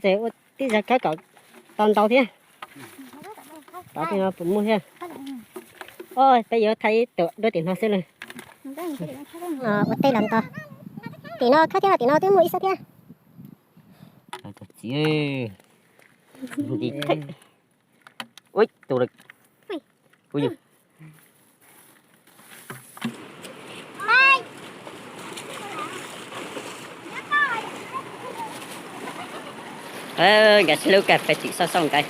Ces ua tib zag khawb kom tau ntau thiab. Tod tej no puas muaj thiab? Peb yuav thaij ib tug dua tim no xwb lawm. Ua teb los nto. Tim no khawb thiab, tim no twb muaj ib xab thiab. Nkawd sib hlub kawg, peb tseem xauj xauj nkawd.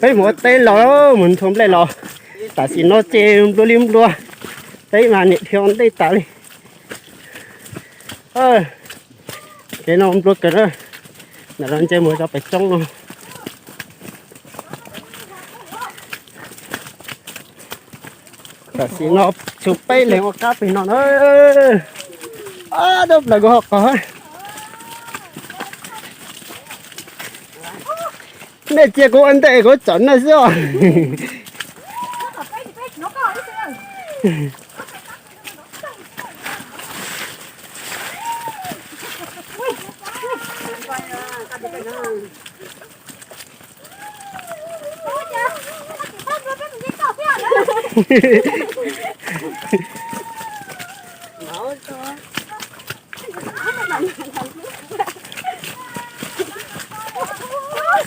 Peb mus ua teb los, mus nrhua nplej los, tam sim no ces nplua li nplua, peb mas niam dhia ua ntej tas li. Kev no nplua kawg na, ntawm no ntshe mus rau pem roob no. Tam sim no tshuav peb leeg ua qab pem no na. Dab plaws kuv ho qos. Nej cia kuv ua ntej kuv tsom nej xwb os.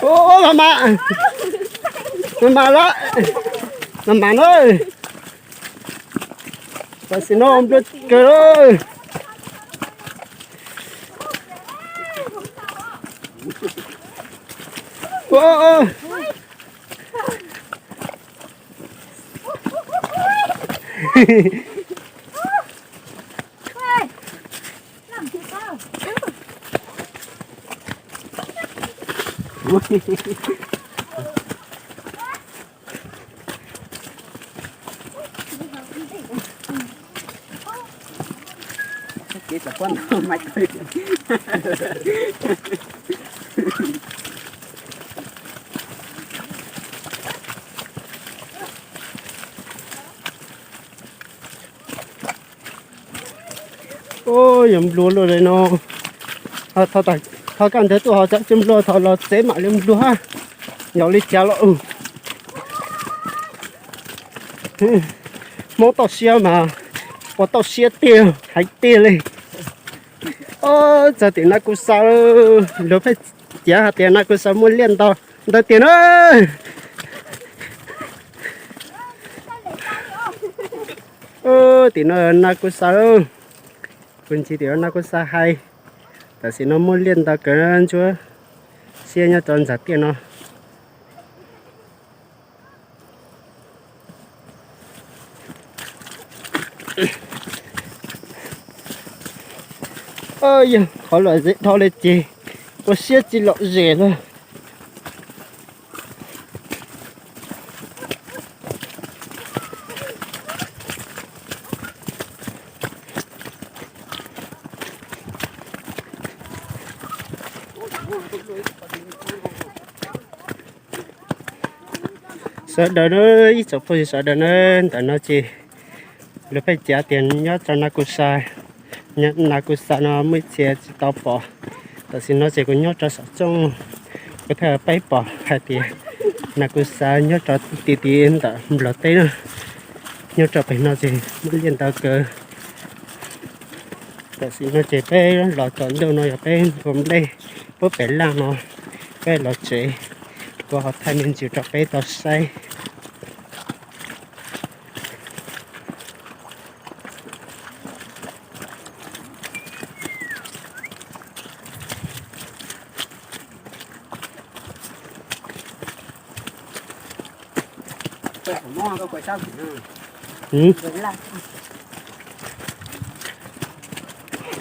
Ua, ua, mas mas, mas mas lawm, mas mas na. Tam sim no nplua kawg. Ua, yog nplua luaj li no. Thaum kaj ntug tuaj ho tseem tsis nplua, thaum los tsev mam li nplua hab. Yog li cas los Hmoob toj siab mas ua toj siab tiag hais tiag li. Txog tim Na Kus Xa, luag pheej cav hais tias Na Kus Xa muaj liaj ntau ntawd tiag na. Tim no Na Kus Xa, kuv ntsis tim Na Kus Xa hais, tam sim no muaj liaj ntau kawg, ntsuab xiab nyob rau ntxag tiaj no. Yog qhov lom zem dhau li ces ua siab tsis lom zem lawm. Sawv daws na, ib tsoom phooj ywg sawv daws na, ntawm no ces luag pheej cav tias nyob rau Na Kus Xa, Na Kus Xa no muaj ib txhia tsis tau pom. Tam sim no ces kuv nyob rau saum tsooj, kuv thiaj peb pom hais tias Na Kus Xa nyob rau tim tim ntawm Nplog teb na. Nyob rau pem no ces muaj liaj ntau kawg. Tam sim no ces peb los tsaus ntuj no yog peb nrhua nplej puag pem laj no, peb los tsev, kuv ho thaij me ntsis rau peb tau saib.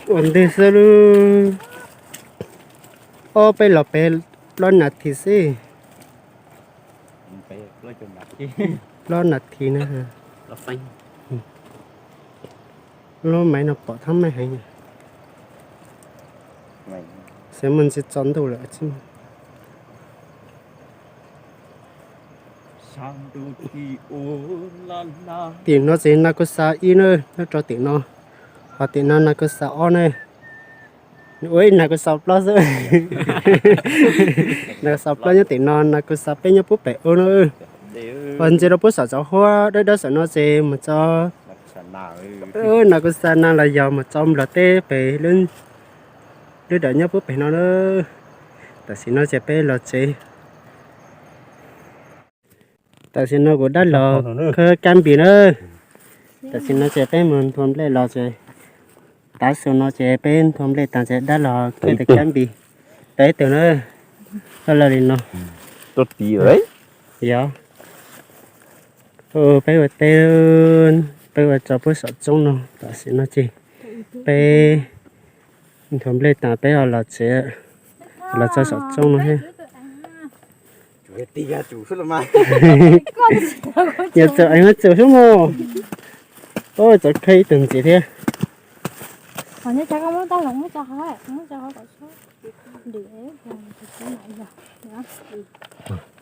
Ua ntej xwb lub, ob peb los peb plaub nas this xwb. Plaub nas this na. Lub maiv no pom thab meej heev. Xav mus ntxiv tsaus ntuj lawm. Tim no ces nas kus xas ib na, nyob rau tim no, ho tim no nas kus xas ob na. Ua ib nas kus xas plaub xwb. Nas kus xas plaub nyob tim no, nas kus xas peb nyob puag pem ub na. Ho ntsia rau puag saum cov huab dawb dawb saum no ces mus txog nas kus xas nas los yog mus txog nplog teb pem lub dawm nyob puag pem no na. Tam sim no ces peb los tsev. Tam sim no kuv dab los khawb kab npis na. Tam sim no ces peb mus nthua nplej los ces, tav su no ces peb nthua nplej tas ces dab los khawb tas kab npis peb tug na. Koj los li no. Yog peb ua teb, peb ua tso puag saum tsoob no. Tam sim no ces peb nthua nplej tas peb ho los tsev, los tso saum tsoob no thiab. Yog txawm eev txawm xwb mog. Txawm khawb ib tug ntxiv thiab.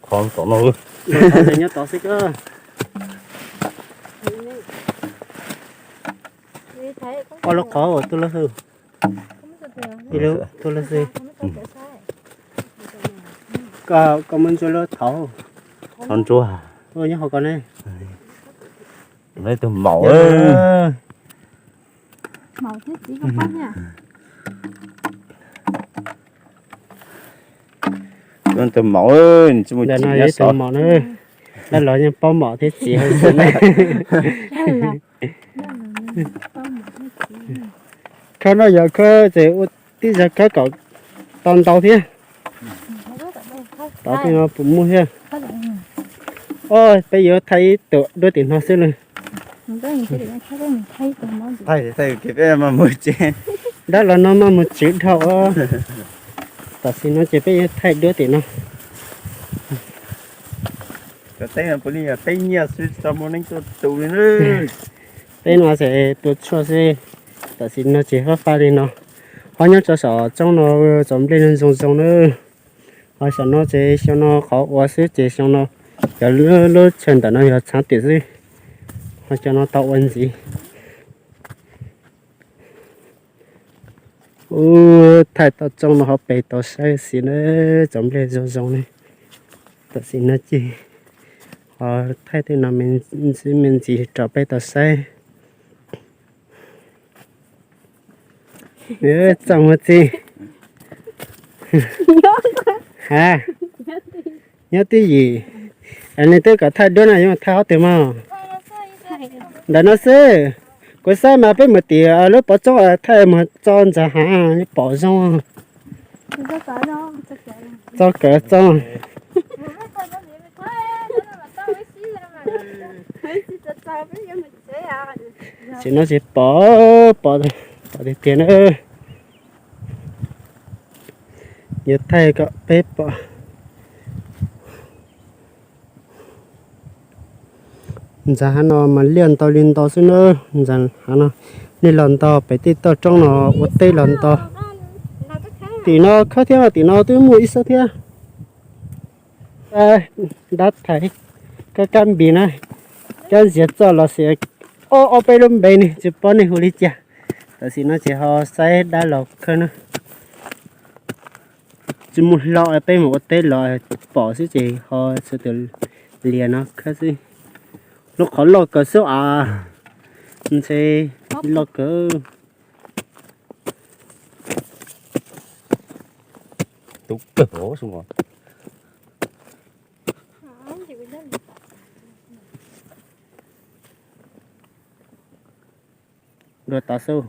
Qhov tom no, nyob tod xwb koj. Ob lub qhov ua tus lub hwj, ib lub tus lub xwb. Koj muab ntsuab lub thaud. Thaud ntsuab. Nyob hauv ko ne. Tus maum. Tus maum, tus maum na, dab los yeej paub maum thiab txiv hauv xwb ne. Khawb no yog khawb ces ua tib zag khawb kom tau ntau thiab. Tod tej no puas muaj thiab? Os, peb yuav thaij ib tug duab tim no xwb na. Dab los no maj mus tswv dhau. Tam sim no ces peb yuav thaij duab tim no. Teb no ces tua tshuaj xwb. Tam sim no ces fab fab li no. Ho nyob rau saum tsoob no, tsoom nplej no zoo zoo na. Ho saum no ces xyoo no qhov ua xwb ces xyoo no cov lub chaw ntawm no yog txhaav tiam xwb. Ho cov no tau ua ntxiv. Ub, thaij tau tsoob no ho pem tau saib xwb na, tsoom nplej zoo zoo ne. Tam sim no ces ho thaij tej no me ntsis me ntsis rau peb tau saib. Txaus mus txiv. Ha, nyob twj ywm. Nej twb kom thaij duab na, yuav thaij ob tug mog? Ntawm no xwb. Kuv saib mas peb mus tim lub pov tsoob thaij mus tso ntxav hav pom zoo. Tso kawm tso. Tam sim no ces pom, pom, pom tiag tiag na. Yuav thaij kom peb pom. Ntxav hav no mas liaj ntau li ntau xwb na. Ntxav hav no nej los ntau, pem tej toj roob no ua teb los ntau. Tim no khawb thiab, tim no twb muaj ib xub thiab. Dab thaiv kab kab npis na, kab ntsiav txoj los sis ob ob peb lub npe ne, tsis paub nej hu li cas. Tam sim no ces ho saib dab los khawb na. Tsis muaj hlo, peb mus ua teb los pom xwb ces ho sawv tus lias no khawb xwb. Lub qhov loj kawg xwb as, ntshe loj kawg. Tub kawg os. Dua tau xwb.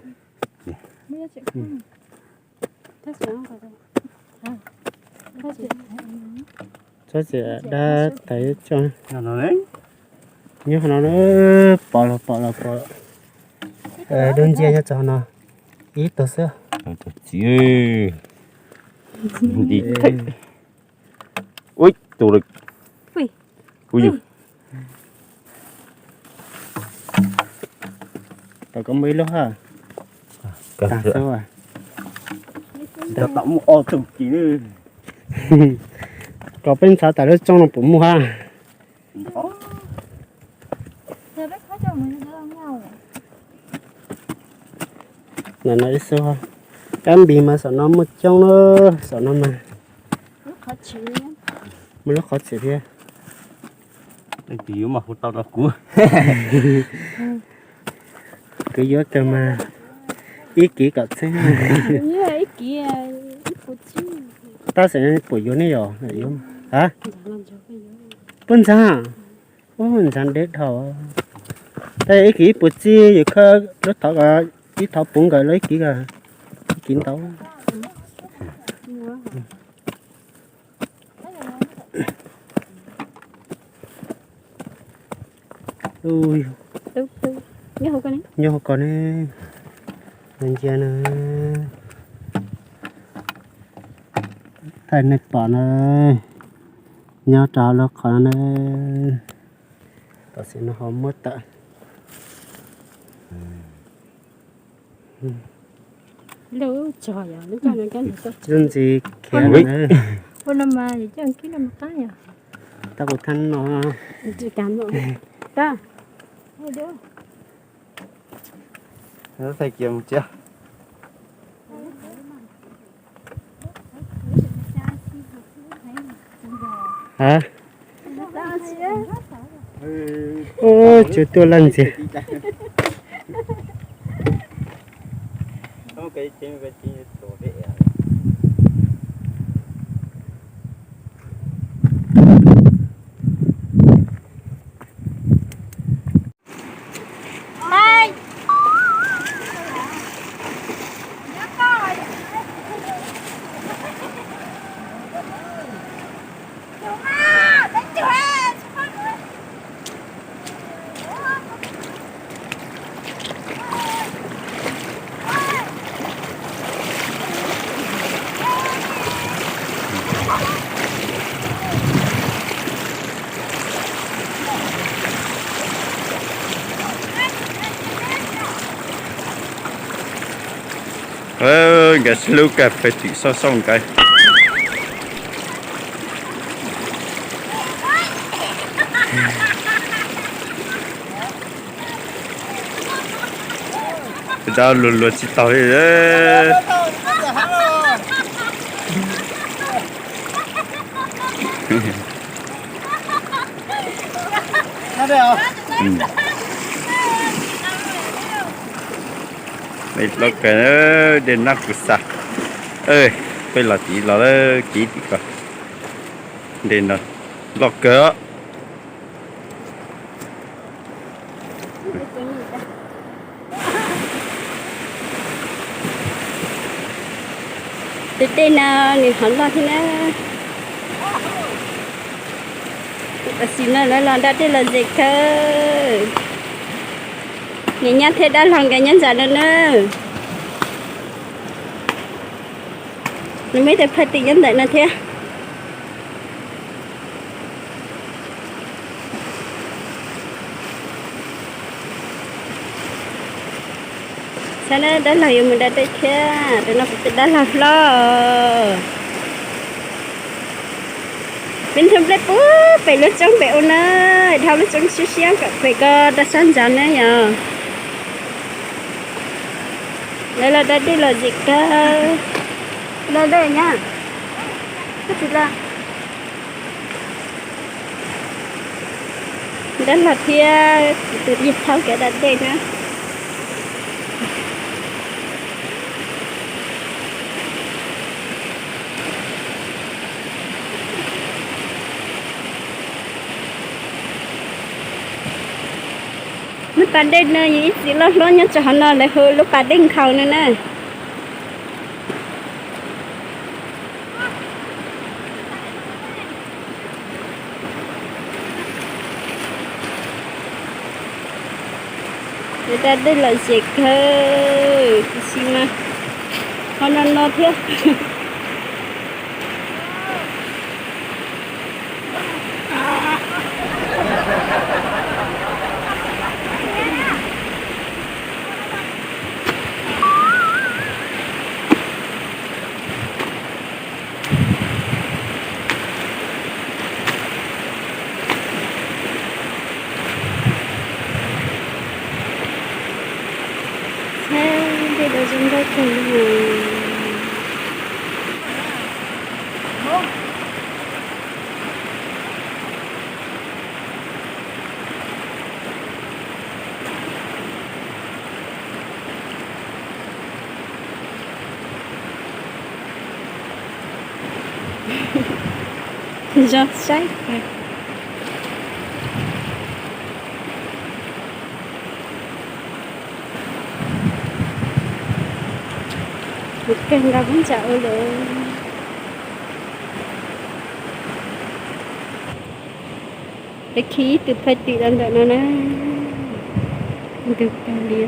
Txhob txwm dab thaiv tso. Nyob qhov no, pom los pom los pom. Dua ntsia nyob txog no ib tug xwb. Ui, tus lawm. Ui, yog. Tau koj muaj ib lub ha. Kom peb ntxhov tas lub tsoob no puas muaj hab. Ib xub, kab npis mas saum no muaj coob na, saum no mas muaj lub qhov txhia thiab. Kuv yuav kawg mas ib kiv kom txheeb. Tab sis puas yuav ne yom? Puab ntxhab, puab ntxhab deb dhau. Tab sis ib kiv ib puas txij, yus khawb lub thov, ib thov puv nkaus lawm ib kiv, ib kiv ntau. Nyob hauv ko ne, ntsia na, thaij nej pom na, nyob rau lub qhov no na, tam sim no ho muab tawm. Lub ntxis khiav na. Tab kuv thab no. Ub, tsuas tuaj laj ntxiag. Nkawd hlub kas fes tim xauj xauj nkawd. Dab luag luag tsis taus li. Peb loj kawg, dej nab kuv xa. Peb los tim los lawm, kiv tim ko. Dej no loj kawg. Tus dej no nws ho loj thiab na. Tam sim no lawv los da dej los zem kawg. Niam nyab thiab dab laug nkawd nyob ntawm no na. Nws muaj ib tug phaj twm nyob ntawm no thiab. Saib na, dab laug yuav mus da dej thiab, tus no kuv tus dab laug hlob. Peb nrhiav nplej puag pem lub roob pem ub na, dhau lub roob siab siab kom pem ko rau sab ntxa na yom. Lawv los da dej los zem kawg. Los dej nyab. Dab laug thiab tus yawg thaub nkawd da dej na. Lub pas dej no yog ib txiv loj hlob nyob rau hauv no lawv hu lub pas dej nkhaus no na. Lawv da dej los zem kawg, tiam sis mas ho no no thiab. Ntau zoo nkauj kawg li. Zoo saib kawg. Ntws kawg nkaus hauv ntsa ua luaj. Peb khi ib tug phaj tim los ntawm no na. Ntws kawg li.